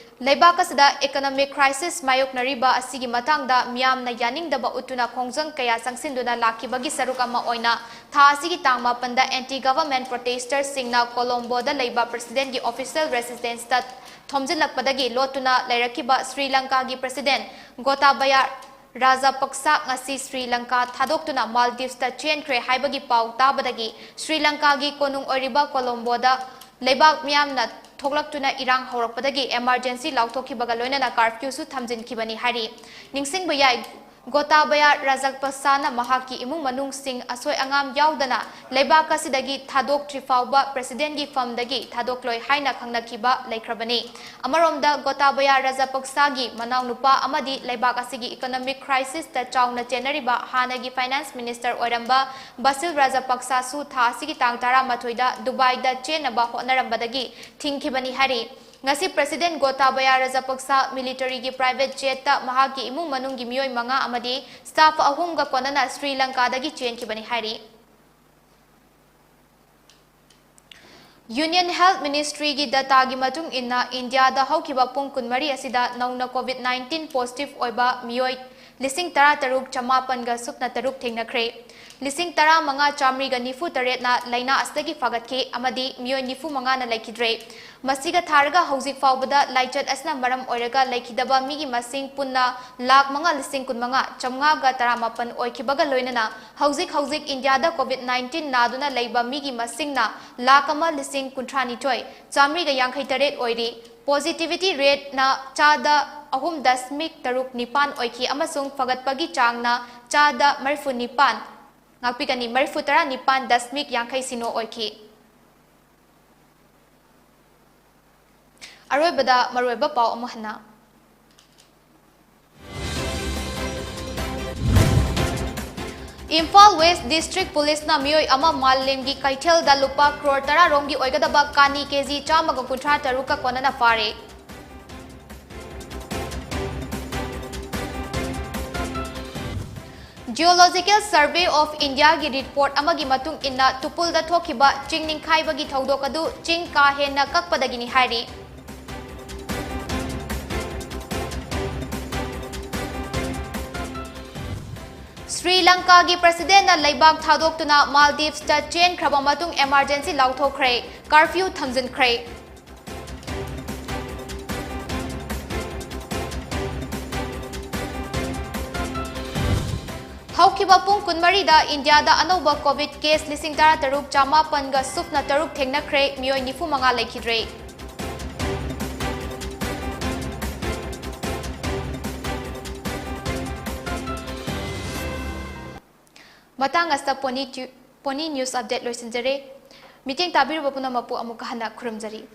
ꯂꯩꯕꯥꯛ ꯑꯁꯤꯗ economic crisis ꯃꯥꯌꯣꯛꯅꯔꯤꯕ ꯑꯁꯤꯒꯤ ꯃꯇꯥꯡꯗ ꯃꯤꯌꯥꯝꯅ ꯌꯥꯅꯤꯡꯗꯕ ꯎꯠꯇꯨꯅ ꯈꯣꯡꯖꯪ ꯀꯌꯥ ꯆꯪꯁꯤꯟꯗꯨꯅ ꯂꯥꯛꯈꯤꯕꯒꯤ ꯁꯔꯨꯛ ꯑꯃ ꯑꯣꯏꯅ ꯊꯥ ꯑꯁꯤꯒꯤ ꯇꯥꯡ ꯃꯥꯄꯟꯗ anti government protesters ꯁꯤꯡꯅ ꯀꯣꯂꯣꯝꯕꯣꯗ ꯂꯩꯕ Presidentꯀꯤ official residenceꯇ ꯊꯣꯝꯖꯤꯜꯂꯛꯄꯗꯒꯤ ꯂꯣꯠꯇꯨꯅ ꯂꯩꯔꯛꯈꯤꯕ ꯁ꯭ꯔꯤ ꯂꯪꯀꯥꯒꯤ President ꯒꯣꯇꯥꯕꯌꯥ ꯔꯥꯖꯥꯄꯛꯁꯥ ꯉꯁꯤ ꯁ꯭ꯔꯤ ꯂꯪꯀꯥ ꯊꯥꯗꯣꯛꯇꯨꯅ ꯃꯥꯜꯗꯤꯚꯁꯇ ꯆꯦꯟꯈ꯭ꯔꯦ ꯍꯥꯏꯕꯒꯤ ꯄꯥꯎ ꯇꯥꯕꯗꯒꯤ ꯁ꯭ꯔꯤ ꯂꯪꯀꯥꯒꯤ ꯀꯣꯅꯨꯡ ꯑꯣꯏꯔꯤꯕ ꯀꯣꯂꯣꯝꯕꯣꯗ ꯂꯩꯕꯥꯛ ꯃꯤꯌꯥꯝꯅ ꯊꯣꯛꯂꯛꯇꯨꯅ ꯏꯔꯥꯡ ꯍꯧꯔꯛꯄꯗꯒꯤ emergency ꯂꯥꯎꯊꯣꯛꯈꯤꯕꯒ ꯂꯣꯏꯅꯅ curfewꯁꯨ ꯊꯝꯖꯤꯟꯈꯤꯕꯅꯤ ꯍꯥꯏꯔꯤ꯫ ꯅꯤꯡꯁꯤꯡꯕ ꯌꯥꯏ, ꯒꯣꯇꯥꯕꯌꯥ ꯔꯥꯖꯥꯄꯛꯁꯥꯅ ꯃꯍꯥꯛꯀꯤ ꯏꯃꯨꯡ ꯃꯅꯨꯡꯁꯤꯡ ꯑꯁꯣꯏ ꯑꯉꯥꯝ ꯌꯥꯎꯗꯅ ꯂꯩꯕꯥꯛ ꯑꯁꯤꯗꯒꯤ ꯊꯥꯗꯣꯛꯇ꯭ꯔꯤ ꯐꯥꯎꯕ Presidentꯀꯤ ꯐꯝꯗꯒꯤ ꯊꯥꯗꯣꯛꯂꯣꯏ ꯍꯥꯏꯅ ꯈꯪꯅꯈꯤꯕ ꯂꯩꯈ꯭ꯔꯕꯅꯤ꯫ ꯑꯃꯔꯣꯝꯗ, ꯒꯣꯇꯥꯕꯌꯥ ꯔꯥꯖꯥꯄꯛꯁꯥꯒꯤ ꯃꯅꯥꯎꯅꯨꯄꯥ ꯑꯃꯗꯤ ꯂꯩꯕꯥꯛ ꯑꯁꯤꯒꯤ economic crisisꯇ ꯆꯥꯎꯅ ꯆꯦꯟꯅꯔꯤꯕ ꯍꯥꯟꯅꯒꯤ Finance Minister ꯑꯣꯏꯔꯝꯕ ꯕꯥꯁꯤꯜ ꯔꯥꯖꯥꯄꯛꯁꯥꯁꯨ ꯊꯥ ꯑꯁꯤꯒꯤ ꯇꯥꯡ ꯇꯔꯥꯃꯥꯊꯣꯏꯗ ꯗꯨꯕꯥꯏꯗ ꯆꯦꯟꯅꯕ ꯍꯣꯠꯅꯔꯝꯕꯗꯒꯤ ꯊꯤꯡꯈꯤꯕꯅꯤ ꯍꯥꯏꯔꯤ꯫ ꯉꯁꯤ President ꯒꯣꯇꯥꯕꯌꯥ ꯔꯥꯖꯥꯄꯛꯁꯥ militaryꯒꯤ private jetꯇ ꯃꯍꯥꯛꯀꯤ ꯏꯃꯨꯡ ꯃꯅꯨꯡꯒꯤ ꯃꯤꯑꯣꯏ ꯃꯉꯥ ꯑꯃꯗꯤ staff ꯑꯍꯨꯝꯒ ꯀꯣꯟꯅꯅ ꯁ꯭ꯔꯤ ꯂꯪꯀꯥꯗꯒꯤ ꯆꯦꯟꯈꯤꯕꯅꯤ ꯍꯥꯏꯔꯤ꯫ Union Health Ministryꯒꯤ dataꯒꯤ ꯃꯇꯨꯡ ꯏꯟꯅ, ꯏꯟꯗꯤꯌꯥꯗ ꯍꯧꯈꯤꯕ ꯄꯨꯡ ꯀꯨꯟꯃꯔꯤ ꯑꯁꯤꯗ ꯅꯧꯅ COVID nineteen positive ꯑꯣꯏꯕ ꯃꯤꯑꯣꯏ ꯂꯤꯁꯤꯡ ꯇꯔꯥꯇꯔꯨꯛ ꯆꯃꯥꯄꯟꯒ ꯁꯨꯞꯅ ꯇꯔꯨꯛ ꯊꯦꯡꯅꯈ꯭ꯔꯦ꯫ ꯂꯤꯁꯤꯡ ꯇꯔꯥꯃꯉꯥ ꯆꯥꯃꯔꯤꯒ ꯅꯤꯐꯨ ꯇꯔꯦꯠꯅ ꯂꯥꯏꯅꯥ ꯑꯁꯤꯗꯒꯤ ꯐꯒꯠꯈꯤ ꯑꯃꯗꯤ ꯃꯤꯑꯣꯏ ꯅꯤꯐꯨ ꯃꯉꯥꯅ ꯂꯩꯈꯤꯗ꯭ꯔꯦ꯫ ꯃꯁꯤꯒ ꯊꯥꯔꯒ ꯍꯧꯖꯤꯛ ꯐꯥꯎꯕꯗ ꯂꯥꯏꯆꯠ ꯑꯁꯤꯅ ꯃꯔꯝ ꯑꯣꯏꯔꯒ ꯂꯩꯈꯤꯗꯕ ꯃꯤꯒꯤ ꯃꯁꯤꯡ ꯄꯨꯟꯅ ꯂꯥꯈ ꯃꯉꯥ ꯂꯤꯁꯤꯡ ꯀꯨꯟꯃꯉꯥ ꯆꯥꯃꯉꯥꯒ ꯇꯔꯥꯃꯥꯄꯟ ꯑꯣꯏꯈꯤꯕꯒ ꯂꯣꯏꯅꯅ ꯍꯧꯖꯤꯛ ꯍꯧꯖꯤꯛ ꯏꯟꯗꯤꯌꯥꯗ COVID nineteen ꯅꯥꯗꯨꯅ ꯂꯩꯕ ꯃꯤꯒꯤ ꯃꯁꯤꯡꯅ ꯂꯥꯈ ꯑꯃ ꯂꯤꯁꯤꯡ ꯀꯨꯟꯊ꯭ꯔꯥꯅꯤꯊꯣꯏ ꯆꯥꯃꯔꯤꯒ ꯌꯥꯡꯈꯩ ꯇꯔꯦꯠ ꯑꯣꯏꯔꯤ꯫ Positivity rateꯅ ꯆꯥꯗ ꯑꯍꯨꯝ ꯗꯁꯃꯤꯛ ꯇꯔꯨꯛ ꯅꯤꯄꯥꯟ ꯑꯣꯏꯈꯤ ꯑꯃꯁꯨꯡ ꯐꯒꯠꯄꯒꯤ ꯆꯥꯡꯅ ꯆꯥꯗ ꯃꯔꯤꯐꯨ ꯅꯤꯄꯥꯟ, ꯉꯥꯛꯄꯤꯒꯅꯤ, ꯃꯔꯤꯐꯨ ꯇꯔꯥ ꯅꯤꯄꯥꯟ ꯗꯁꯃꯤꯛ ꯌꯥꯡꯈꯩ ꯁꯤꯅꯣ ꯑꯣꯏꯈꯤ꯫ ꯑꯔꯣꯏꯕꯗ ꯃꯔꯨꯑꯣꯏꯕ ꯄꯥꯎ ꯑꯃꯨꯛ ꯍꯟꯅ꯫ ꯏꯝꯐꯥꯜ ꯋꯦꯁ ꯗꯤꯁꯇ꯭ꯔꯤꯛ ꯄꯨꯂꯤꯁꯅ ꯃꯤꯑꯣꯏ ꯑꯃ ꯃꯥꯂꯦꯝꯒꯤ ꯀꯩꯊꯦꯜꯗ ꯂꯨꯄꯥ ꯀ꯭ꯔꯣꯔ ꯇꯔꯥ ꯔꯣꯝꯒꯤ ꯑꯣꯏꯒꯗꯕ ꯀꯥꯅꯤ ꯀꯦꯖꯤ ꯆꯥꯝꯃꯒ ꯀꯨꯟꯊ꯭ꯔꯥ ꯇꯔꯨꯛꯀ ꯀꯣꯟꯅꯅ ꯐꯥꯔꯦ꯫ Geological Survey of Indiaꯒꯤ ꯔꯤꯄꯣꯔꯠ ꯑꯃꯒꯤ ꯃꯇꯨꯡ ꯏꯟꯅ, ꯇꯨꯄꯨꯜꯗ ꯊꯣꯛꯈꯤꯕ ꯆꯤꯡ ꯅꯤꯡꯈꯥꯏꯕꯒꯤ ꯊꯧꯗꯣꯛ ꯑꯗꯨ ꯆꯤꯡ ꯀꯥ ꯍꯦꯟꯅ ꯀꯛꯄꯗꯒꯤꯅꯤ ꯍꯥꯏꯔꯤ꯫ ꯁ꯭ꯔꯤ ꯂꯪꯀꯥꯒꯤ ꯄ꯭ꯔꯁꯤꯗꯦꯟꯅ ꯂꯩꯕꯥꯛ ꯊꯥꯗꯣꯛꯇꯨꯅ ꯃꯥꯜꯗꯤꯚꯁꯇ ꯆꯦꯟꯈ꯭ꯔꯕ ꯃꯇꯨꯡ ꯏꯃꯥꯔꯖꯦꯟꯁꯤ ꯂꯥꯎꯊꯣꯛꯈ꯭ꯔꯦ, ꯀꯥꯔꯐ꯭ꯌꯨ ꯊꯝꯖꯤꯟꯈ꯭ꯔꯦ꯫ ꯍꯧꯈꯤꯕ ꯄꯨꯡ ꯀꯨꯟꯃꯔꯤꯗ ꯏꯟꯗꯤꯌꯥꯗ ꯑꯅꯧꯕ ꯀꯣꯚꯤꯗ ꯀꯦꯁ ꯂꯤꯁꯤꯡ ꯇꯔꯥꯇꯔꯨꯛ ꯆꯥꯃꯥꯄꯟꯒ ꯁꯨꯞꯅ ꯇꯔꯨꯛ ꯊꯦꯡꯅꯈ꯭ꯔꯦ, ꯃꯤꯑꯣꯏ ꯅꯤꯐꯨ ꯃꯉꯥ ꯂꯩꯈꯤꯗ꯭ꯔꯦ꯫ ꯃꯇꯥꯡ ꯑꯁꯤꯗ ꯄꯣꯅꯤ ꯇ꯭ꯌꯨ-, ꯄꯣꯅꯤ ꯅ꯭ꯌꯨꯁ ꯑꯞꯗꯦꯠ ꯂꯣꯏꯁꯤꯟꯖꯔꯦ꯫ ꯃꯤꯠꯌꯦꯡ ꯇꯥꯕꯤꯔꯤꯕ ꯄꯨꯝꯅꯃꯛꯄꯨ ꯑꯃꯨꯛꯀ ꯍꯟꯅ ꯈꯨꯔꯨꯝꯖꯔꯤ꯫